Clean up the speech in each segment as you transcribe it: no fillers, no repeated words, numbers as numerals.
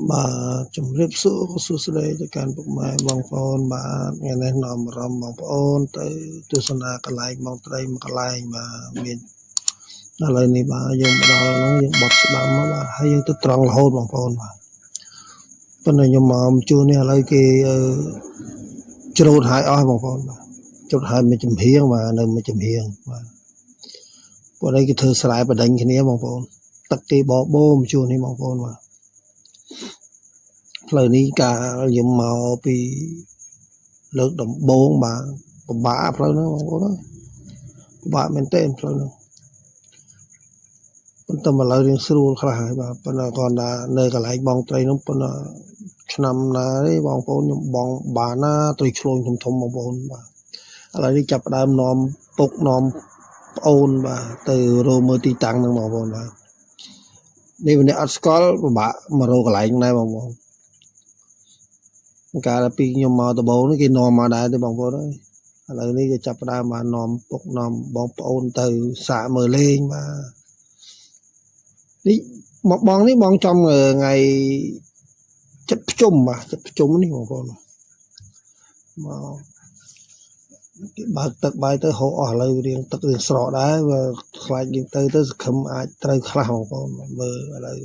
បាទជំរាបសួរសួស្តីទៅកាន់ពុកម៉ែបងប្អូនបាទថ្ងៃនេះនាំអារម្មណ៍បងប្អូនទៅទស្សនាកន្លែងបងត្រីមួយកន្លែងបាទមានឥឡូវនេះបាទយើងមកដល់ហ្នឹងយើងបត់ស្ដាំមកបាទហើយយើងទៅត្រង់រហូតបងប្អូនបាទប៉ុន្តែខ្ញុំមកជួននេះឥឡូវគេច្រូតហើយអស់បងប្អូនបាទច្រូតហើយមួយចំហៀងបាទនៅមួយចំហៀងបាទពួកនេះគេធ្វើស្រែបដិញគ្នាបងប្អូនទឹកគេបបោមជួននេះបងប្អូនបាទផ្លូវនេះកាលខ្ញុំមកពីលើកដំបូងបាទពិបាកផ្លូវហ្នឹងបងប្អូនអើយពិបាកមែនទែនផ្លូវហ្នឹងប៉ុន្តែឥឡូវរៀងស្រួលខ្លះហើយបាទប៉ុន្តែគ្រាន់តែនៅកន្លែងបងត្រីនោះប៉ុន្តែឆ្នាំណាទេបងប្អូនខ្ញុំបងបានណាត្រីឆ្លូញធំធំបងប្អូនបាទឥឡូវនេះចាប់ផ្ដើមនាំពុកនាំប្អូនបាទទៅរកមើលទីតាំងហ្នឹងបងប្អូនបាទនេះម្នាក់អត់ស្គាល់ពិបាកមករកកន្លែងដែរបងប្អូនកាលពីខ្ញុំមកដំបូងនេះគេនាំមកដែរទេបងប្អូនអើយឥឡូវនេះគេចាប់ផ្ដើមបាននាំពុកនាំបងប្អូនទៅសាកមើលលេងបាទនេះមកបងនេះបងចំថ្ងៃចិត្តភ្ជុំបាទចិត្តភ្ជុំនេះបងប្អូនមកគេបើកទឹកបាយទៅហូរអស់ឥឡូវរៀងទឹករៀងស្រកដែរវាខ្លាចយើងទៅទៅសង្ឃឹមអាចត្រូវខ្លះបងប្អូនមើលឥឡូវ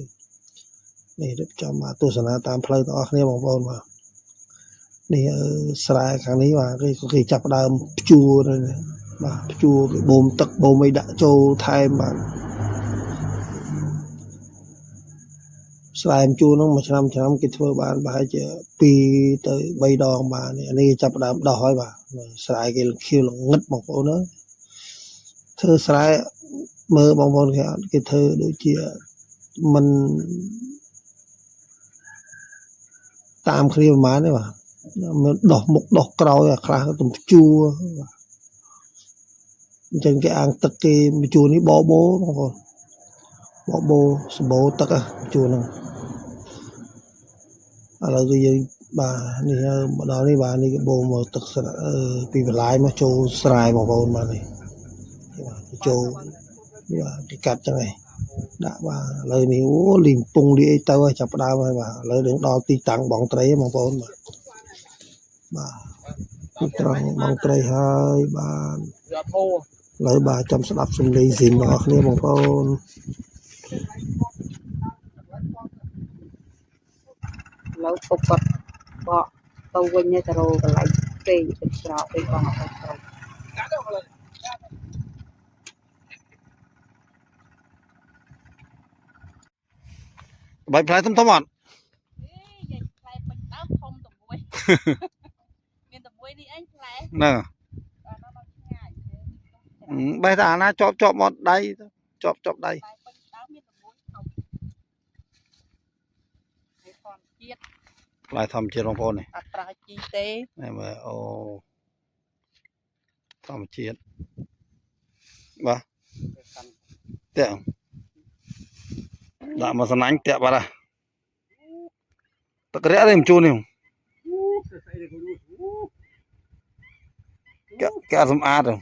នេះរៀបចំមកទស្សនាតាមផ្លូវទាំងអស់គ្នាបងប្អូនបាទនេះស្រែខាងនេះបាទគេគេចាប់ដើមភ្ជួរបាទភ្ជួរគេបូមទឹកបូមអីដាក់ចូលថែមបាទស្រែមជួរហ្នឹងមួយឆ្នាំឆ្នាំគេធ្វើបានប្រហែលជា2ទៅ3ដងបាទនេះចាប់ដើមដោះហើយបាទស្រែគេខៀវល្ងឹតបងប្អូនអើយធ្វើស្រែមើលបងប្អូនគេអត់គេធ្វើដូចជាមិនតាមគ្នាប្រហែលទេបាទមានដោះមុខដោះក្រោយអាខ្លះទៅភ្ជួរបាទអញ្ចឹងគេអាងទឹកគេជួរនេះបបោបងប្អូនបបោសម្បូរទឹកជួរហ្នឹងឥឡូវគឺយើងបាទនេះមកដល់នេះបាទនេះគេបូមមកទឹកពីបន្លាយមកចូលស្រែបងប្អូនបាទនេះបាទចូលបាទគេកាត់ចឹងឯងដាក់បាទឥឡូវនេះអូលីងពងលីអីទៅហើយចាប់ផ្ដើមហើយបាទឥឡូវនឹងដល់ទីតាំងបងត្រីបងប្អូនបាទបាទទីត្រង់បងត្រីហើយបាទឥឡូវបាទចាំស្ដាប់សំឡេងស៊ីមរបស់គ្នាបងប្អូនឥឡូវពុកគាត់បកទៅវិញទៅរកកន្លែងគេទៅស្រោបអីបងអត់ទៅ បាយផ្លែធំធំអត់ អេយាយផ្លែពេញដើមធំតែមួយមានតែមួយនេះឯងផ្លែ ហ្នឹង បាទនៅឆ្ងាយ បេះតែអាណាជាប់ជាប់មកដៃជាប់ជាប់ដៃ ផ្លែពេញដើមមានតែមួយធំហើយធម្មជាតិ ផ្លែធម្មជាតិបងប្អូននេះ អត់ប្រើជីទេ នេះមើលអូធម្មជាតិបាទតាក់ដាក់មកសំណាញ់តាក់បាត់ហ่ะទឹករាក់ទេមិនជួននេះគេគេអត់សម្អាតទេ